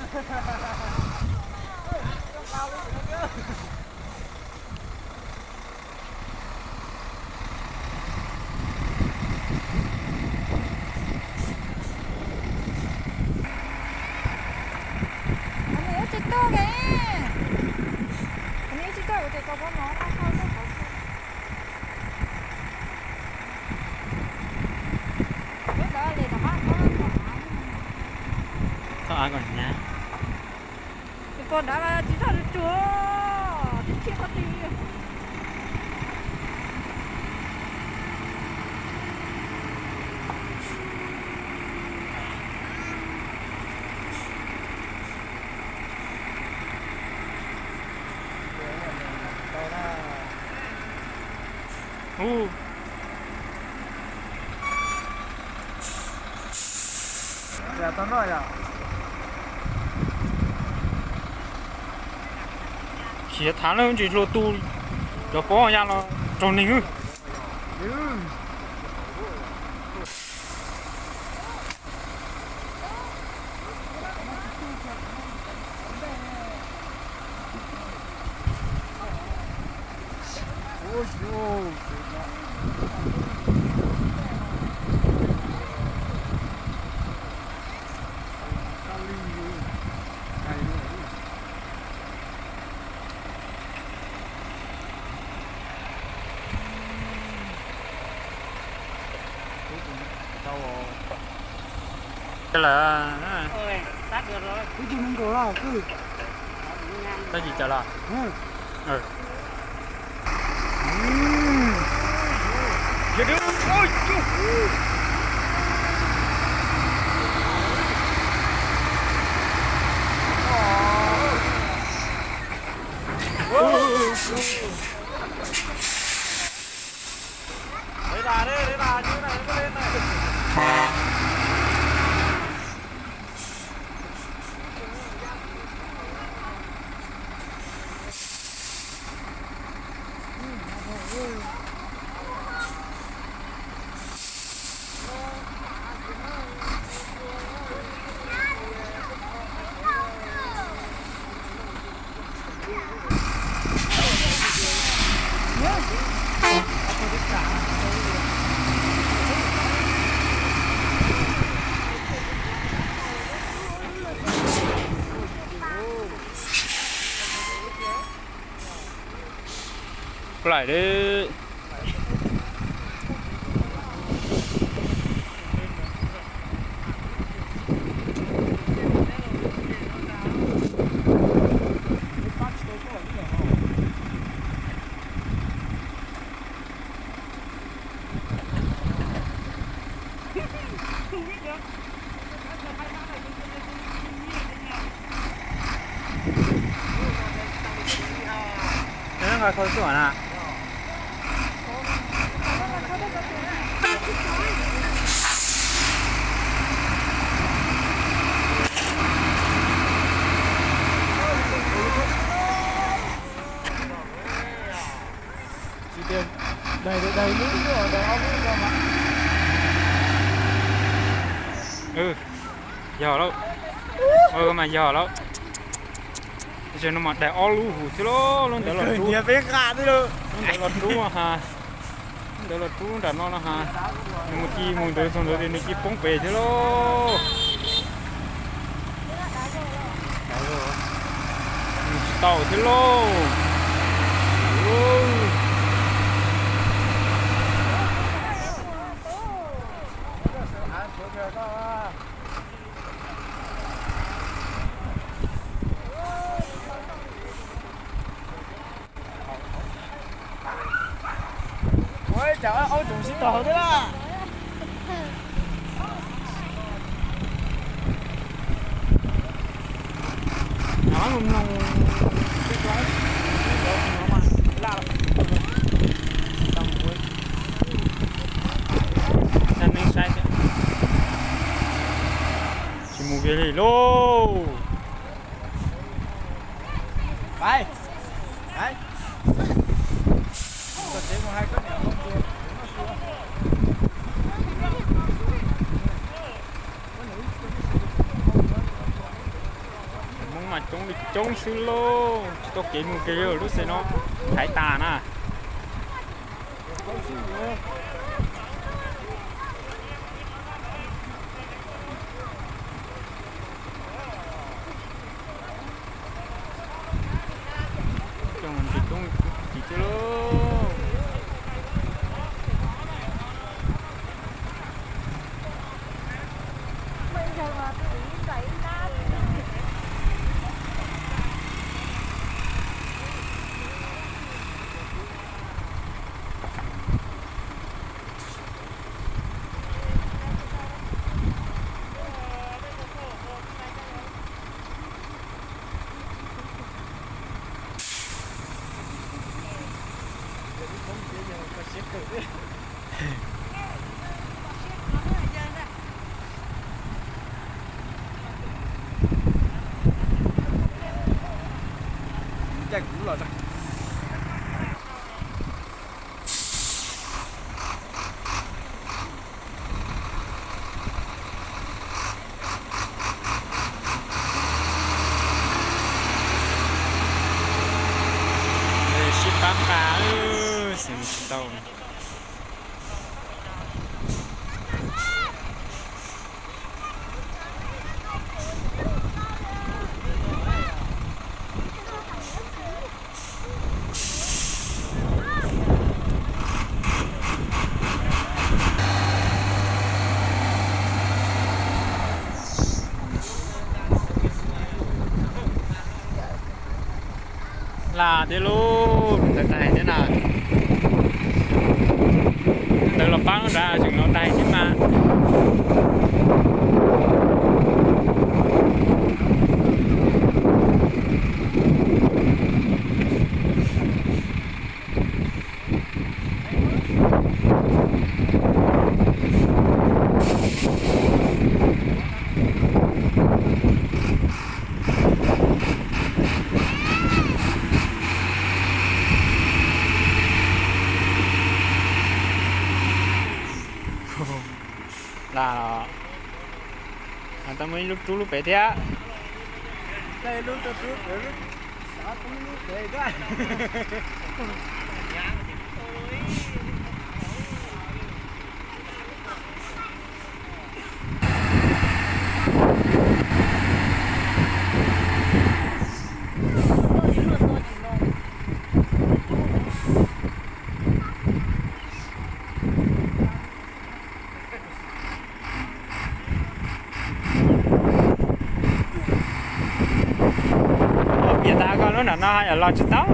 Nws tsis tuaj li. Nws tsis tuaj, kuv tias koj pab no, koj tuaj qhov twg? Lub ntawd li rov qab thauj av kom hnyav. Tus pog nrad mas tsis txhob tsuag tsuag, tib thib qhov twg. Ub. Khiav thav lawm, ntsis hlua tu, cov pob ya los raug neeg. Lawm. Tab sis cov los. Plaim li. Tsis tias daig, daig lub, daig ob lub no mas. Yog lawm. Mas yog lawm. Tab sis no mas daig ob lub huv thiab lauj, lub ntawd los rub. Lub ntawd los rub ha. Lub ntawd los rub nram no no ha. Nws mus ci mus ntawd txog ntawd ces nws ci poob pem thiab lauj. Nws tsis tau thiab lauj. Ua cas ob tug sib tog thiab. Tsis mus kiag li lauj. Coob li coob xwb lauj, tsis tau kev mus kiag li, lub xeev no thaiv tas na. Coob li coob li lauj. Caij kuv los tso. Sib pab nqa, xeev tsis tau. Lam tiag lauj, ntawd tag thiab na. Ntawd los pab lub nrad tseem los tag thiab mas. Lam, tau muaj ib lub rub lub pem thiab. Piam tas koj lub nram no yam los tsis tau.